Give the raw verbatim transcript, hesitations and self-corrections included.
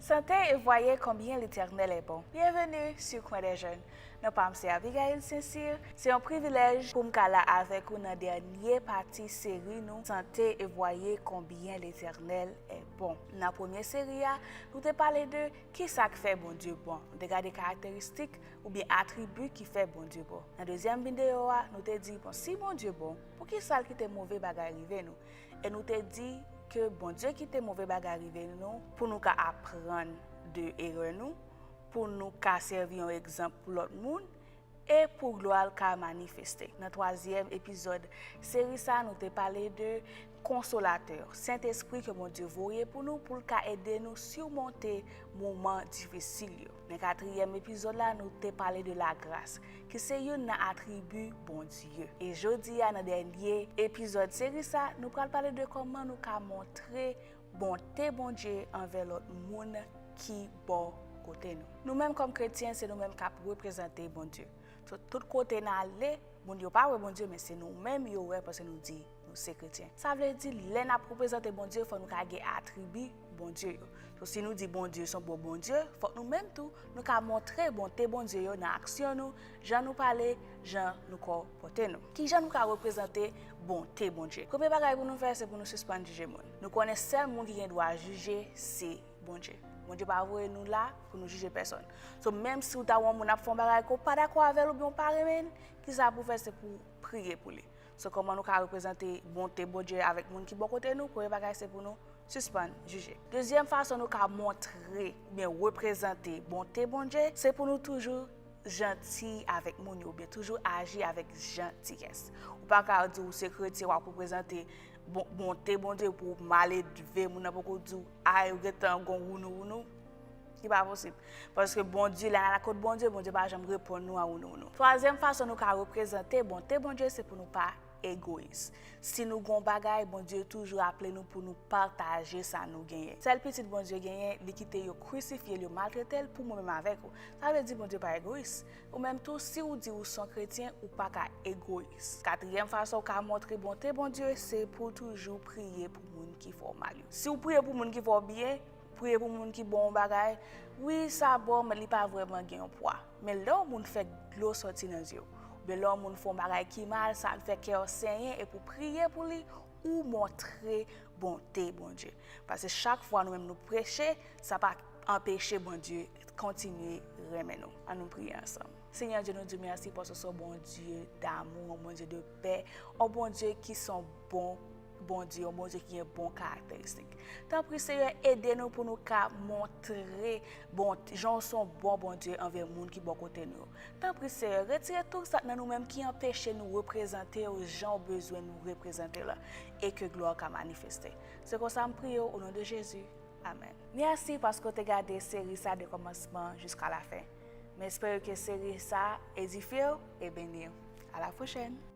Sentez et voyez combien l'Éternel est bon. Bienvenue sur Coin des Jeunes. Non pa m se Abigail Saint-Cyr. Se yon privilèj pou m ka la avèk ou nan dènye pati seri nou, Sentez et voyez combien l'Éternel est bon. Nan premye seri a, nou te pale de kisa k fè Bondye bon. Nou te gade karakteristik oubyen atribi ki fè Bondye bon. Nan dezyèm videyo a, nou te di, bon, si Bondye bon, poukisa l kite move bagay rive nou? E nou te di ke Bondye kite move bagay rive nou pou nou ka aprann de erè nou, pou nou ka sèvi yon egzanp pou lòt moun, e pou glwa l ka manifeste. Nan twazyèm epizòd seri sa, nou te pale de Konsolatè, Sentespri ke Bondye voye pou nou, pou l ka ede nou simonte moman difisil yo. Nan katriyèm epizòd la, nou te pale de lagras, ki se youn nan atribi Bondye. E jodi a, nan dènye epizòd seri sa, nou pral pale de kòman nou ka montre bonte Bondye anvè lòt moun ki bò kote nou. Nou menm kòm kretyen, se nou menm k ap reprezante Bondye. So, tout kote n ale, moun yo pa wè Bondye, men se nou menm yo wè, paske nou di nou se kretyen. Sa vle di, lè n ap reprezante Bondye, fò nou ka gen atribi Bondye yo. So, si nou di Bondye se yon bon Bondye, fòk nou menm tou, nou ka montre bonte Bondye yo nan aksyon nou, jan nou pale, jan nou kòpòte nou. Kijan nou ka reprezante bonte Bondye? Premye bagay pou nou fè, se pou nou sispann jije moun. Nou konnen sèl moun ki gen dwa jije, se Bondye. Bondye pa voye nou la pou nou jije pèsòn. So, menm si w ta wè yon moun ap fè yon bagay ke w pa dakò avè l oubyen w pa renmen l, kisa pou w fè, se pou w priye pou li. So, kòman nou ka reprezante bonte Bondye avèk moun ki bò kote nou? Premye bagay, se pou nou sispann jije. Dezyèm fason nou ka montre oubyen reprezante bonte Bondye, se pou nou toujou janti avèk moun yo, oubyen toujou aji avèk jantiyès. Ou pa ka di ou se kretyen, w ap reprezante bon, bonte Bondye pou w mal elve moun nan, poko di w, ay, ou gentan gon wounou wounou. Li pa posib. Paske Bondye, lè n al kot Bondye, Bondye pa janm reponn nou a wounou wounou. Twazyèm fason nou ka reprezante bonte Bondye, se pou nou pa egoyis. Si nou gon bagay, Bondye toujou aple nou pou nou pataje sa nou genyen. Sèl pitit Bondye genyen, li kite yo krisifye l, yo maltrete l pou mwen menm avèk ou. Sa vle di Bondye pa egoyis. Ou menm tou, si w di ou se yon kretyen, ou pa ka egoyis. Katriyèm fason w ka montre bonte Bondye, se pou w toujou priye pou moun ki fè w mal yo. Si w priye pou moun ki fè w byen, priye pou moun ki ba w yon bagay, wi, sa bon, men li pa vrèman gen yon pwa. Men lè yon moun fè dlo sòti nan zye w, oubyen lè yon moun fè yon bagay ki mal, sa fè kè w senyen, epi w priye pou li, ou montre bonte Bondye. Paske chak fwa nou menm nou preche, sa pa anpeche Bondye kontinye renmen nou. Ann nou priye ansanm. Senyè Dye, nou di w mèsi paske w se yon Bondye damou, yon Bondye de pè, yon Bondye ki se yon bon Bondye, yon Bondye ki gen bon karakteristik. Tanpri, Senyè, ede nou pou nou ka montre bon, jan w se yon bon Bondye anvè moun ki bò kote nou yo. Tanpri, Senyè, retire tout sa k nan nou menm ki anpeche nou reprezante w jan w bezwen nou reprezante l la, e ke glwa w ka manifeste. Se konsa m priye w, o non de Jezi. Amèn. Mèsi paske w te gade seri sa de kòmansman jiska lafen. M espere ke seri sa edifye w e beni w. A la pwochèn!